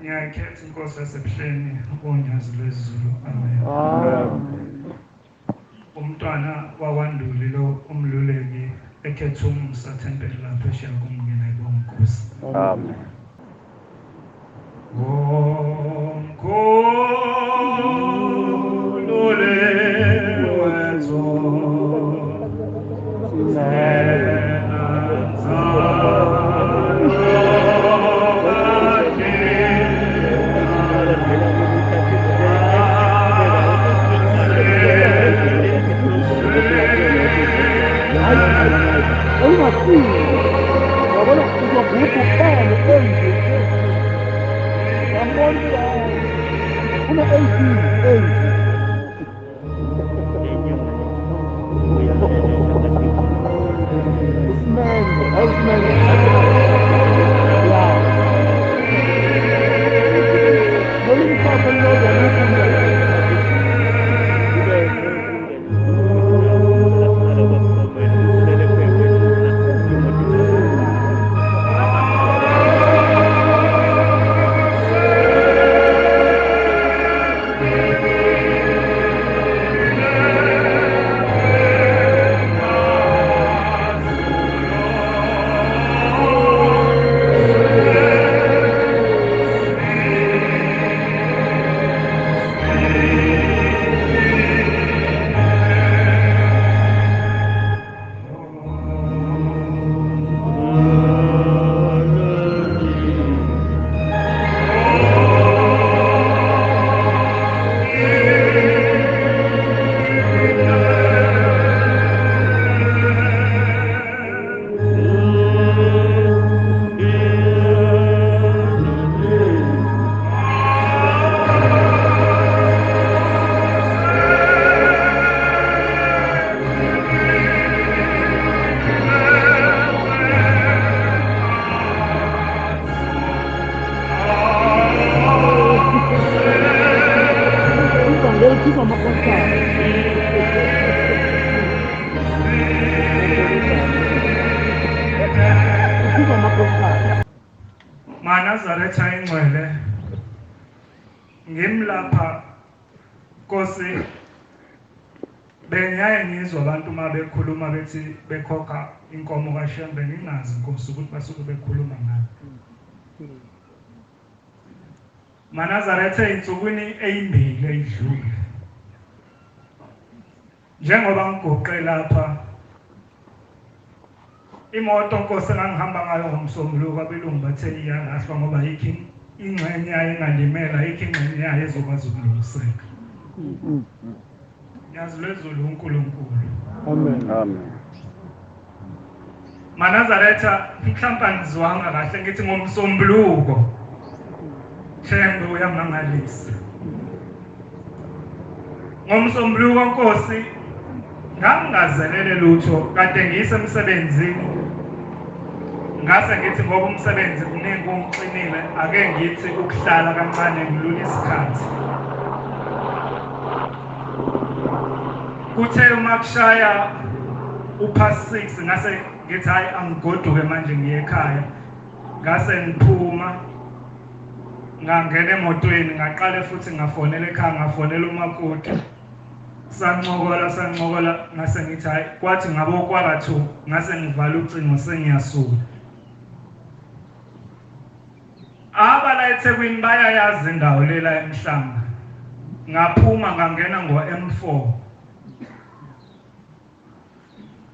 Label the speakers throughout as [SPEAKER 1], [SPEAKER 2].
[SPEAKER 1] Ngiyayikhetha inkosi yasebuhleni uNyazi lwezulu. Amen.
[SPEAKER 2] Amen.
[SPEAKER 1] Umntwana wakwaNduli lo umluleki ekhetha umusa thempeli lapho eshiya kumngena ibonga inkosi.
[SPEAKER 2] Amen.
[SPEAKER 1] Ngomkhulule wethu
[SPEAKER 2] Ungafiki. Yabona uzoguqa uqale enje. Yambona la. Una 18, 8. Usimende, awusimende. Ya. Lolu mhlaba lodwa Ngelikhipha amakhosana. Ukhipha amakhosana.
[SPEAKER 1] MaNazaretha ingcwele ngimlapha Nkosi bengiyaye ngizwa abantu uma bekhuluma bethi bekhokha inkomo kaShembe ngingazi Nkosi ukuthi basuke bekhuluma ngani. MaNazaretha ey'nsukwini ey'mbili ey'dlule njengoba ngiguqe lapha imoto Nkosi engangihamba ngayo ngomsombuluko abelungu bathe iyalahlwa ngoba ayikho ingxenye yayo engalimela ayikho ingxenye yayo ezokwazi ukulungiseka. Nyazi lwezulu uNkulunkulu.
[SPEAKER 2] Amen. Amen.
[SPEAKER 1] MaNazaretha mhlawumbe angizwanga kahle ngithi ngomsombuluko Shembe uyamangalisa. Ngomsombuluko Nkosi ngangingazelele lutho kade ngisemsebenzini ngase ngithi ngoba umsebenzi kuningi ungixinile ake ngithi ukuhlala kancane ngilula isikhathi. Kuthe uma kushaya upast 6 ngase ngithi hayi angigoduke manje ngiye ekhaya ngase ngiphuma ngangena emotweni ngaqale futhi ngafonela ekhaya ngafonela umakoti sancokola sancokola ngase ngithi hayi kwathi ngabo kwara 2 ngase ngivala ucingo sengiyasuka. Abala eThekwini bayayazi indawo lela eMhlanga. Ngaphuma ngangena ngo-M4.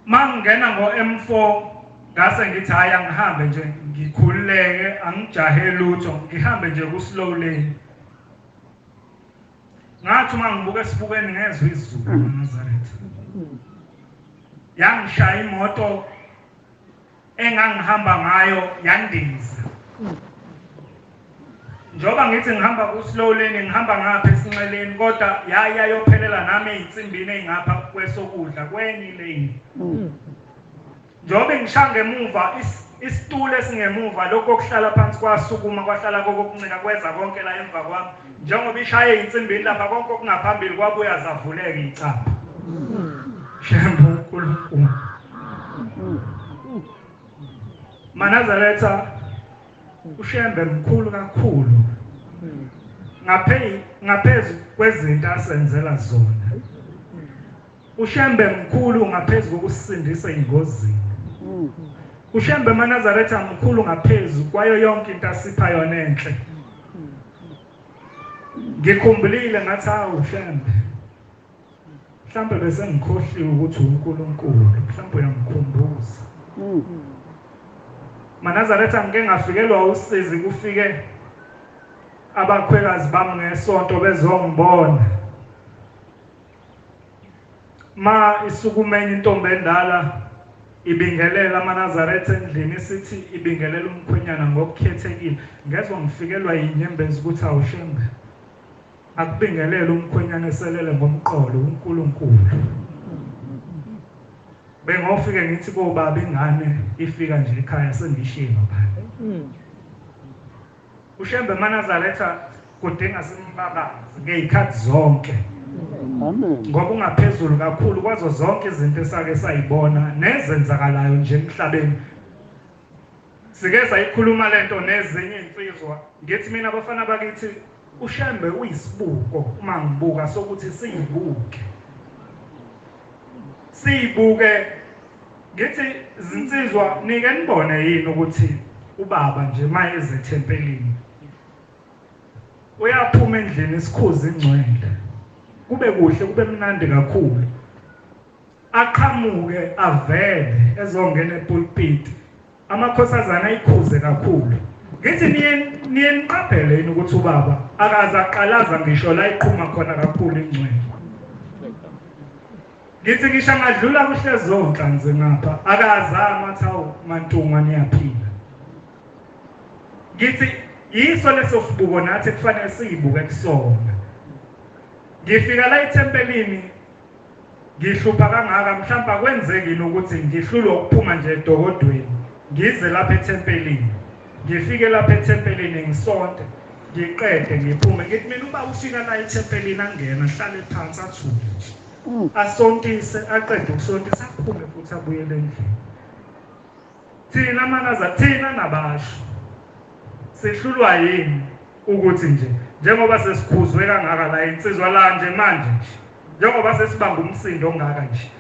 [SPEAKER 1] Mangingena ngo-M4 ngase ngithi hhayi angihambe nje ngikhululeke angijahe lutho ngihambe nje ku-slow lane. Ngathi uma ngibuka esibukweni ngezwa izulu eNazaretha. Yangishaya imoto engangihamba ngayo yandiza njengoba ngithi ngihamba ku-slow lane ngihamba ngapha esinxeleni kodwa yaya yophelela nami ey'nsimbini ey'ngapha kwesokudla kwenye ilane njengoba ngisha ngemuva isitulo esingemuva lokho okuhlala phansi kwasukuma kwahlala kokokuncika kweza konke la emva kwami njengoba ishaye insimbini lapha konke okungaphambili kwabuya zavuleka iy'capha shembe uNkulunkulu MaNazaretha uShembe mkhulu kakhulu. Ngaphezu kwezinto asenzela zona. UShembe mkhulu ngaphezu kokusindisa engozini. UShembe maNazaretha mkhulu ngaphezu kwayo yonke into asipha yona enhle. Ngikhumbulile ngathi awu Shembe, mhlambe bese ngikhohliwe ukuthi uNkulunkulu, mhlambe uyangikhumbuza. MaNazaretha ngike ngafikelwa usizi, kufike abakhwekazi bami ngesonto bezongibona. Ma isukumenye intombi endala ibingelela amaNazaretha endlini, isithi ibingelela umkhwenyana ngokukhethekile. Ngezwa ngifikelwa yinyembezi ukuthi awuShembe, akubingelele umkhwenyana eselele ngomqolo uNkulunkulu. Bengofike ngithi kobaba ingane ifika nje ekhaya sengishiye ngaphandle. UShembe maNazaretha kudinga simbabaze ngezikhathi zonke.
[SPEAKER 2] Amen.
[SPEAKER 1] Ngoba ungaphezulu kakhulu kwazo zonke izinto esake sayibona nezenzakalayo nje emhlabeni. Sike sayikhuluma lento nezinye insizwa, ngithi mina abafana bakithi uShembe uyisibuko uma ngibuka sokuthi siyibuke. Siyibuke ngithi zinsizwa nike nibone yini ukuthi ubaba nje mayeze ethempelini uyaphuma endlini isikhuza ingcwele, kube kuhle kube mnandi kakhulu, aqhamuke avele ezongena epulpit, amakhosazana ayikhuze kakhulu. Ngithi niye niqaphele yini ukuthi ubaba akaze aqalaza ngisho la iqhuma khona kakhulu ingcwele. Ngithi ngisho angadlula kuhlezi onhlanzi ngapha akazama athi awu Mantungwa niyaphila. Ngithi yiso leso sibuko nathi kufanele siyibuke kusona. Ngifika la ethempelini ngihlupha kangaka, mhlawumbe akwenzekile ukuthi ngihlulwe ukuphuma nje edokodweni ngize lapha ethempelini, ngifike lapha ethempelini ngisonte ngiqede ngiphume. Ngithi mina uba ufika la ethempelini angena ahlale phansi athule nje, asontise, aqede ukusontisa aphume futhi abuyele endlini. Thina manaza thina nabasho sihlulwa yini ukuthi nje njengoba sesikhuzwe kangaka la insizwa la nje manje nje njengoba sesibanga umsindo ongaka nje,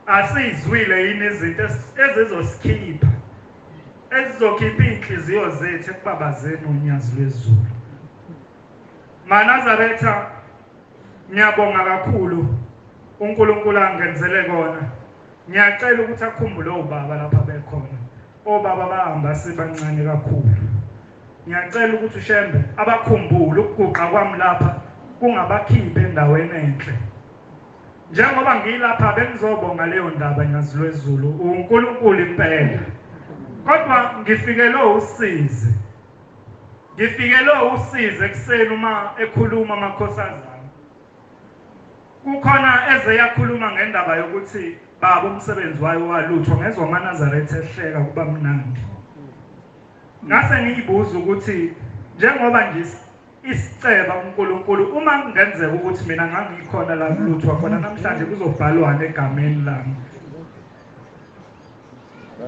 [SPEAKER 1] asizwile yini izinto ezizosikhipha, ezizokhipha iy'nhliziyo zethu ekubabazeni unyazi lwezulu. MaNazaretha, ngiyabonga kakhulu uNkulunkulu angenzele kona. Ngiyacela ukuthi akhumbule obaba lapha bekhona. Obaba bahamba sibancane kakhulu. Ngiyacela ukuthi uShembe abakhumbule, ukuguqa kwami lapha kungabakhiphe endaweni enhle. Njengoba ngilapha bengizobonga leyo ndaba Nyazi lwezulu, uNkulunkulu impela. Kodwa ngifikelwe usizi. Ngifikelwe usizi ekuseni uma ekhuluma amakhosazana. Kukhona eze yakhuluma ngendaba yokuthi baba umsebenzi wayo walutho, ngezwa amaNazaretha ehleka kuba mnandi. Ngase ngiyibuza ukuthi njengoba nje isiceba uNkulunkulu, uma kungenzeka ukuthi mina ngangikhona la kuluthwa khona namhlanje kuzobhalwana egameni lami.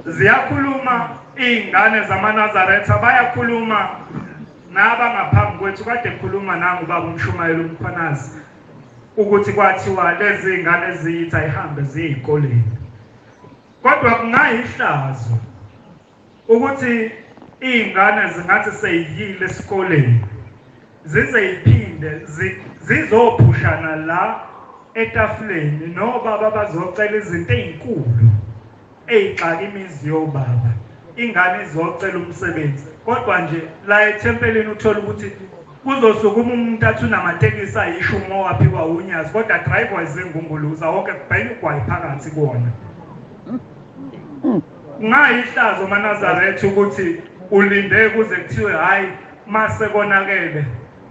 [SPEAKER 1] Ziyakhuluma iy'ngane zamaNazaretha, bayakhuluma nabangaphambi kwethu. Kade khuluma nangu ubaba umshumayeli uMkhwanazi ukuthi kwathiwa lezi ngane eziyithi ayihambe ziye ey'koleni, kodwa kungayihlazo ukuthi iy'ngane zingathi seyiyile esikoleni zize yiphinde zizophushana la etafuleni nobaba bazocela izinto ey'nkulu ey'xaka imizi yobaba. Ingane izocela umsebenzi, kodwa nje la ethempelini uthola ukuthi kuzosukuma umuntu athi unamatekisi ayishumi owaphiwa unyazi, kodwa driver izingunguluza wonke kubhenya ugwayi phakathi kuwona. Kungayihlazo maNazaretha ukuthi ulinde kuze kuthiwe hhayi mase konakele,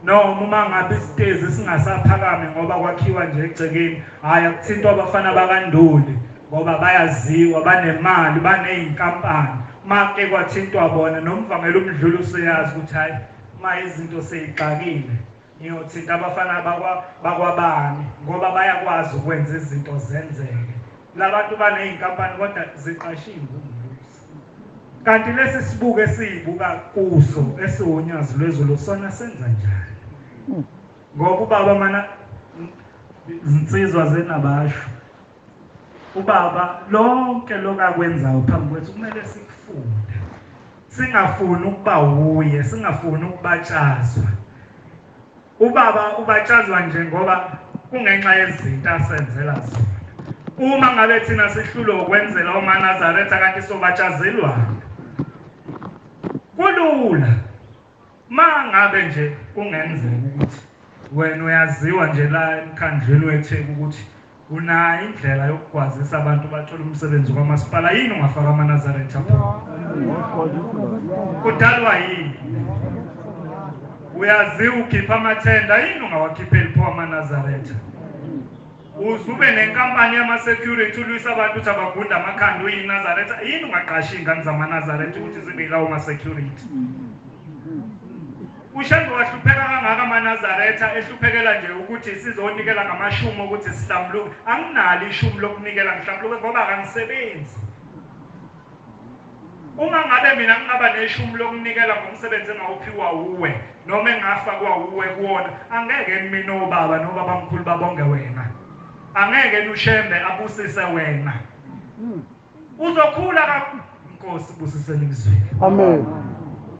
[SPEAKER 1] noma uma ngabe isitezi singasaphakami ngoba kwakhiwa nje egcekeni, hhayi akuthintwa abafana bakaNduli ngoba bayaziwa, banemali, baney'nkampani. Make kwathintwa bona nomvangeli umdluli useyazi ukuthi hhayi uma izinto seyixakile ngiyothinta abafana bakwabani ngoba bayakwazi ukwenza izinto zenzeke. Labantu baney'nkampani kodwa ziqashe iy'ngunguluzi. Kanti lesi sibuko esiyibuka kuso esiwunyazi lwezulu sona senza njani? Ngoba ubaba mana izinsizwa zenabasho ubaba lonke lokakwenzayo phambi kwethu kumele sikufunde, singafuni ukuba wuye, singafuni ukubatshazwa. Ubaba ubatshazwa nje ngoba kungenxa yezinto asenzela zona. Uma ngabe thina sihlulwe ukwenzela omaNazaretha kanti sobatshazelwani? Kulula ma ngabe nje kungenzeka ukuthi wena uyaziwa nje la emkhandlwini weTheku ukuthi unayo indlela yokugwazisa abantu bathole umsebenzi kwamasipala, yini ungafaka amaNazaretha pho? Kudalwa yini? Uyaziwa ukhipha amathenda, yini ungawakhipheli pho amaNazaretha? Uze ube nenkampani yama-security ulwisa abantu ukuthi abagunda amakhanda uyiNazaretha, yini ungaqashi iy'ngane zamaNazaretha ukuthi zibe yilawo ma-security? UShembe wahlupheka kangaka amaNazaretha ehluphekela nje ukuthi sizonikela ngamashumi ukuthi sihlambuluke. Anginalo ishumi lokunikela ngihlambuluke ngoba akangisebenzi. Uma ngabe mina ngingaba neshumi lokunikela ngomsebenzi engawuphiwa wuwe noma engafakwa wuwe kuwona, angeke mina obaba nobabamkhulu babonge wena. Angeke uShembe abusise wena. Uzokhula kakhulu. Nkosi busiseni izwi.
[SPEAKER 2] Amen.